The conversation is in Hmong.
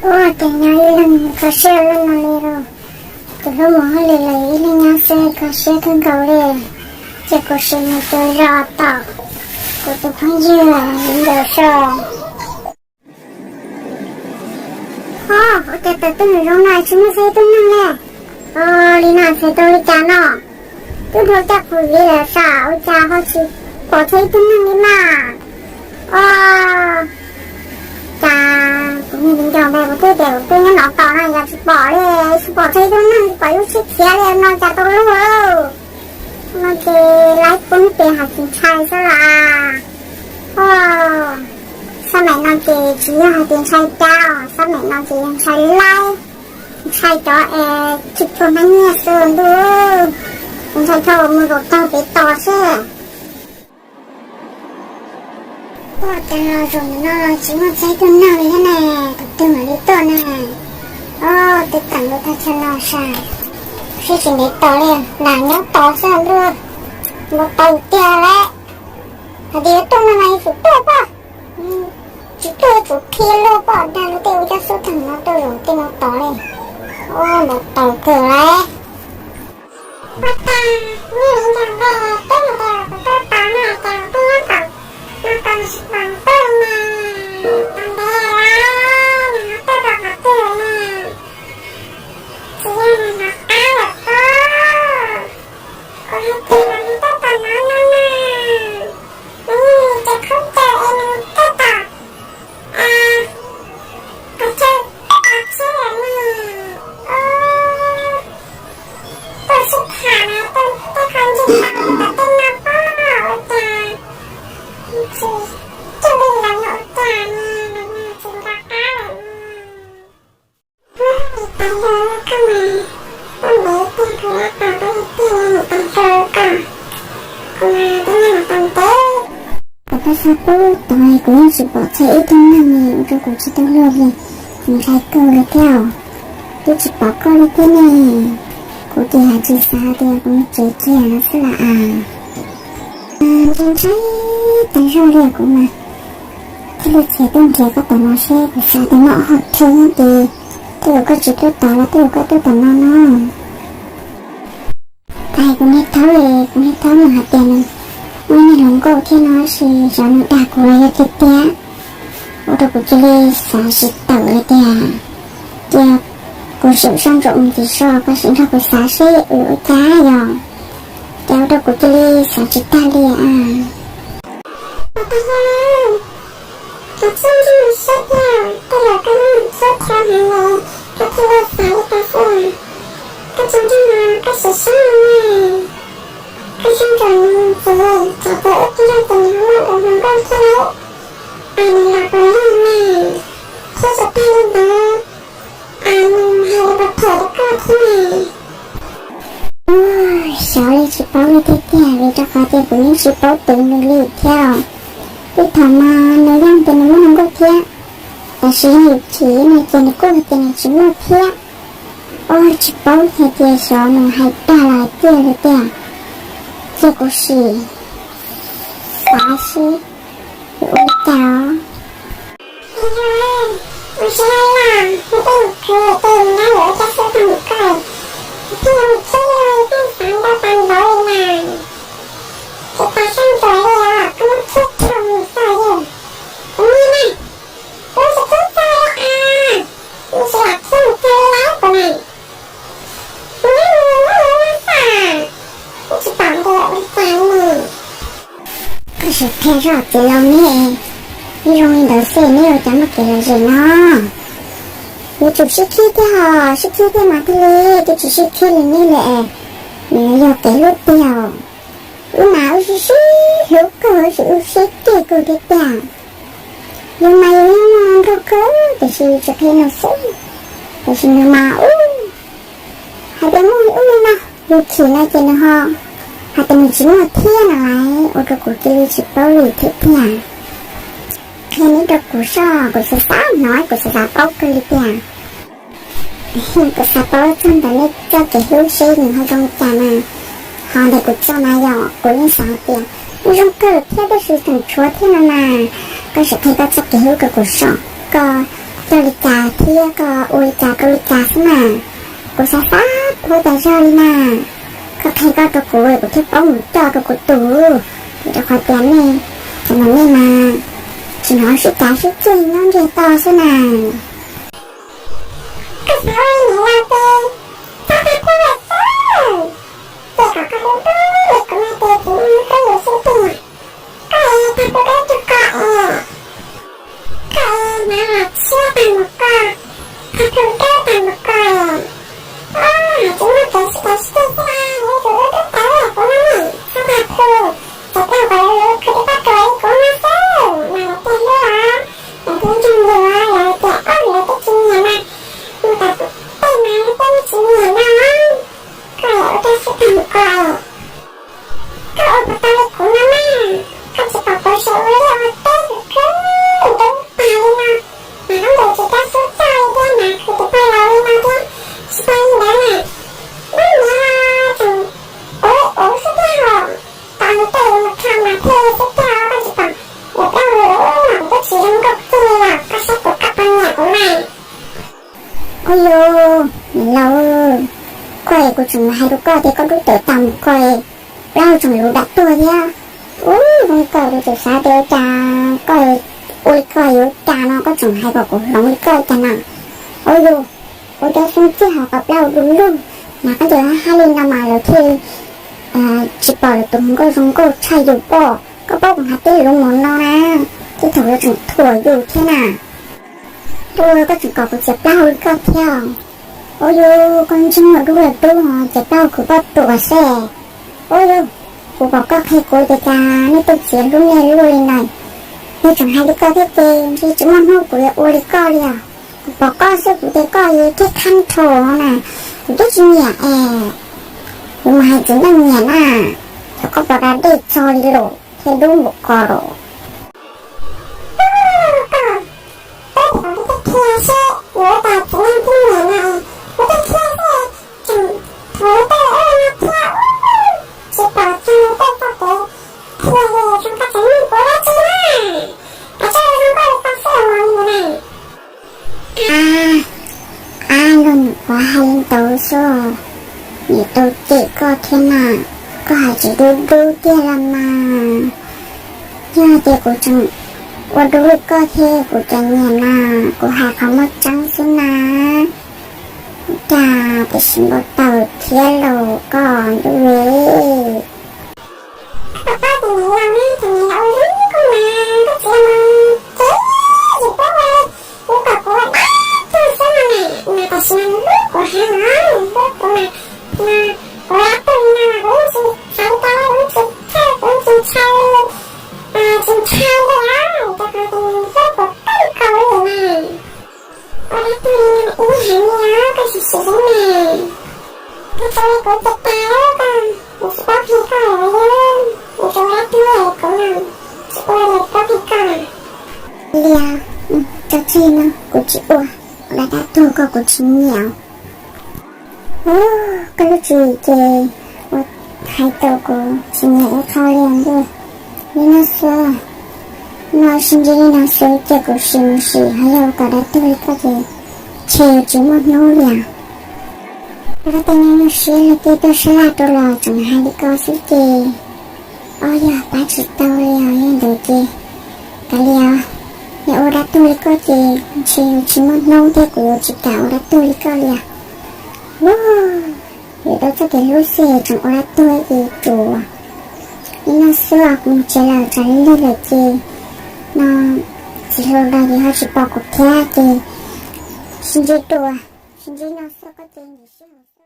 Ua cas nyob ib leeg kho siab li no li lauj? Tus hlub mus hauj lwm los ib leeg nyob xwb kho siab kawg nkaus li. Ces kuv sim mus cuag zos tom kuv tus phooj ywg Ntxawm Soj. Ho, ua cas tawm tuaj zoo no tsis muaj txhua ib tug neeg li? Ua li no txhais tau li cas no? Twb dhau caj qhum li lawm sav, ua cas ho tsis pom txhua ib tug neeg li mas? Ua cas kuv niag viv ncaus ntawd kuv twb tias kuv twb nyob no tos no yog tsis pom li, tsis pom txhua ib tug neeg, tsis pom lub tsheb khiav li no cas tau luag no ces laib poob pes hais tsis ntshai xwb las. Ua, xab maim no ces tsis yog hais tias ntshai cas, xab maim no ces yog ntshai laib, ntshai cov es tsis tshua hnab nyiaj xwb ntuj, ntshai dhau mus zaum tag pem tos seb. Ua cas los zaum no los tsis muaj txhua ib tug neeg li thiab ne, tus twg mam li tuaj ne? Ua, twb teem lub thaj chaw no sav, seb tsis ntev tos li, lam nyob tos xwb ntuj, npau taws tiag lawm. Hais tias yuav tuaj no mas yuav tsum tuaj pom, tsis tuaj yuav tsum qhia luag pom dag lub tej ua cab xub theem no tuaj zaum tej no tos li. Ua, npau taws kawg lawm. Ua cas nej viv ncaus ntawd twb hais tias kuv tuaj tos no cas kuv twb nyob tos no tos tsis pom tuaj li na. Tos ntev lawm, nws ho tuaj tau qhov twg lawm na? Tsis yog nws hnov qab lawm pob? Kuv hais tias los nws tuaj tos no no na, nws yeej mus ces khaub ncaws es nws tuaj tos qhov chaw tos tsheb lawm ne. Tuaj sib tham na, tuaj tej qho ntseeg tau li tom tej no pob, ua cas tsis cuag li lawv no ua cas ne, lawv no tsis nco qab lawm ne. Ua, niam tais Hlau, koj mas tuaj ntev tiag, kuv lam tos koj ib pliag niam tais Hlau koj. Kuv mas twb nyob no tau ntev. Kuv twb xav pub tod kuv yeej tsis pom txhua ib tug neeg li, ua rau kuv tsis tau luag li, kuv ntshai kawg li thiab. Twb tsis pom koj li thiab ne, kuv ces hais tsis xav tias kuv mus tsev kiag no xwb las as. Ntshai ntshai tas zog li kuv mas thiaj li khiav tuaj nrhiav koj tom no seb kuv xav tias muaj ob hom thib ces tej zaum koj tsis tuaj tod los tej zaum koj tuaj tom no no. Tais, kuv niag thaub, kuv niag thaub nws hais tias nws muaj ib niag hluas nkauj thiab no tab sis xyov nws dag kuv los yog tiag tiag, ua rau kuv cia li xav tsis tawm li tiag. Cia kuv sim soj ntsuam mus tim zos koj sim nrog kuv xav seb ua cas yog, ces ua rau kuv cia li xav tsis tag li as. Tais, koj txhob ntseeg siab thiab, tej zaum koj yeej mus txhub dhau heev lawm, koj thiaj li xav li cas xwb. Koj tsis ntseeg los koj sim saib no na. Koj soj ntsuam mus ces tsam ces ib pliag ces nws ho muaj tus hluas nkauj thiab, es nws los puas yog na, thiab tsis tag li ntawd, es nws hais lus puas phem rau koj thiab na. Ua, xyov li, tsis paub li tiag tiag, vim rau qhov tias kuv yeej tsis paub twv nws li thiab. Twb thaum mas nws yeej tias nws muaj hluas nkauj thiab, tab sis yog yus chim no ces nws kuj hais tias nws tsis muaj thiab. Ua, tsis paub hais tias xyov nws hais dag los hais tiag li tiag. Cia kuv sim xav seb yuav ua li cas os. Ua tsis hais los nws tej mus khwv ces nyob yuav ua cab xub tag mus koj, thiaj yuav mus cheb li, koj xav ntau tas npaum li na. Ces tas soj ntsuam li os, koj muab cheb rau mus txog yeej, kuv niag na, kuv tsis txhob txog li as, nws tsis lam thiab mus txog li lawm kuv na. Kuv nyob mus nyob mus no xwb, kuv tsis pom nws ua li cas li. Koj sim qhia zoj txiv laus ne, neb zoo li ntawd xwb neb ua cas muaj kev lom zem no? Yuav tsum sib khib thiab ho, sib khib thiab mas thiaj li, twb tsis sib khib li neb li es nws yog kev hlub tiag. Wb mas wb sib sib hlub kawg, wb sib hlub sib kawg thiab tiag. Yus mas yus yeej muaj nraug kawg tiam sis tsis qhia nws xwb, tiam sis nws mas ub, hais tias muaj ub li no, yus chim no ces nws ho hais tias nws tsis muaj thiab no lauj, ua rau kuv cia li tsis paub li thiab tiag. Qhia neb rau kuv soj, kuv xav xav hnov, kuv xav xav paub kawg li tiag. Kuv xav paub txog ntawm neb txoj kev hlub seb nws ho zoo li cas mas. Ho ntawm kuv txoj mas yog kuv yeej xav hais tias nws zoo kawg thiab tab sis tseem tshuav thiab no mas. Koj sim qhia koj txoj kev hlub rau kuv soj, koj Coj li cas thiab koj ua li cas rau li cas xwb na? Kuv xav xav ua cas zog li na. Koj qhia koj rau kuv, kuv thiaj paub mus coj rau kuv tus. Vim rau qhov tias nej, cov no nej mas tsis hnov sib cav sib ceg nyob ntiaj teb xwb na. Koj xav ua li niam laus ces txhob tag pluag xwb. Ces kom koj hlub hlub li kuv no ces kuv hlub yus xwb tiag. Koj es tag pluag dawb rau koj es, koj es hnav los tshiab tag npaum koj, tag pluag dawb tag npaum koj es, hais tsis muaj kev sib cav sib ceg thiab, yuav tsum hlub hlub tau kuv no ne, txhob tag pluag. Ces koj kom lawv khwv rau koj tus li kuv no xwb mas lawv thiaj hlub os. Lawv thiaj ntseeg yus, lawv tias ob lawv twb tsis nyiam mas, mus tom tej mas lawv twb tsis nyiam no. Koj ua rau xwb tag npaum koj es. Koj ua puas tau li kuv no na? Koj tsis pom kuv sawv ua liaj ua teb khwv khwv rau lub pas li no, mas lub ntawd tsis rau xub txoj li thiab mas khwv tus pog laus li no thiab. Tsis tag li ntawd na, lub niam los tseem ua ua xwb thiab hos, tos nws tej mus rho mas thiaj li xwb thiab, koj tsis pom. Niam plaub hau lub no kuv twb tsis zoo nkauj kiag li los koj saib kuv koj poj niam kuv na. Ua yus niam laus, koj es kuv tseem hais rau koj tias koj rub tawm tas mus koj es plaub hau tseem luv dam tuag thiab. Ub, zoo koj kuv tseem xav tias cas koj ua li koj yuav cas no koj tseem hais kom kuv hloov li koj cas na. Ua yus, ua cov xyoo txij hos kom plaub hau du lug, mas koj cia li hais li no mas lawv thiaj tsis pom lawv tus hluas nkauj zoo nkauj tshaj yus pob. Koj paub kuv hais tej lus mus no na, tej thaum yuav tseem thuam yus thiab na. Ua koj tseem kom kuv txiav plaub hau li koj thiab. Ua yus, koj ntsej muag dub los dub, txiav plaub hau khwv poj ruam xwb. Ua yus, kuv pom koj qhia kuv tias cas nej tej txiv hlub nej luaj li na. Yog tseem hais li koj thiab ces ntshe tsis muaj hnub kuv yuav ua li koj li os. Kuv pom koj xwb kuv tias koj yog thib khab nrho na, kuv twb tsis nyiam es. Kuv mas hais txiv neej nyiam na, thaum koj pom da dej txog li los thiab dub npaum ko los. Koj, peb tsis pom kuv twb qhia seb yuav tas txiv neej twb nyiam na, kuv twb qhia xwb, tseem thuam tej no thiab. Tsis pom txog tej txoj kev qhia li, zoo koj tseem nug kuv dab tsi na? Kav tsij zoo nkauj li koj xwb los mus li na. Ab, ab, luag nyuam qhuav hais li ntawd xwb, niam tau cem koj thiab na, koj hais tsis dub dub tiag los mas. Yog tias kuv tseem ua dub li koj thiab kuv cov nyiam na, kuv hais qhov muaj tseeb xwb na. Cas tiam sis npau taws thiab los koj ntuj li. Koj pab tus niam laus ne, tus niam laus hlub koj mas koj txiv mas ces yus puab ua li, yus kom kuv ua dab tuag xwb no na, mas tam sim no nws hlub kuv heev os, nws hlub kuv mas, mas kuv ua dab tuag li no mas kuv yeej tsis xav li cas li, kuv yeej tsis txhawj, kuv yeej tsis ntshai li, tsis ntshai li os, rau qhov tias nws hlub kuv kawg nkaus li mas. Ua dab tuag li no ib yam heev li os, koj sim sim xwb mas. Koj txawj li kuv ces tas lawm koj, kuv tsis paub qhia koj lawm li, kuv tsuas ua dab tuag li kuv no, tsis ua li paub qhia koj na. Lias, tso tseg no, kuv tsis ua, ua dab tuag koj kuv tsis nyiam. Ub, koj lub tswv yim ces ua hais tau kuv tsis nyiam ib qho li ntuj. Li no xwb, no sib ntsib li no xwb ces kuv sim mus sim, ho yog ua kom dab tuag li koj ces ntshe yuav tsis muaj hnub li os. Luag tej neeg nyuaj siab luag tej tuaj sab laj rau los tseem hais li koj xwb ces, o yog pab tsis tau li os, yog ntawd ces kav liam, yog ua dab tuag li koj ces ntshe yuav tsis muaj hnub thiab kuv yuav tsis kam ua dab tuag li koj li os. Ub, yuav tau txoj kev hlub xwb tseem ua dab tuag ces tsuas li no xwb os, kuv mus tsev lawm tsam lig lawm ces no txiv hluas los ces ho tsis pom kuv thiab ces sib ntsib dua, sib ntsib no xwb koj ces ntsib sib hawm.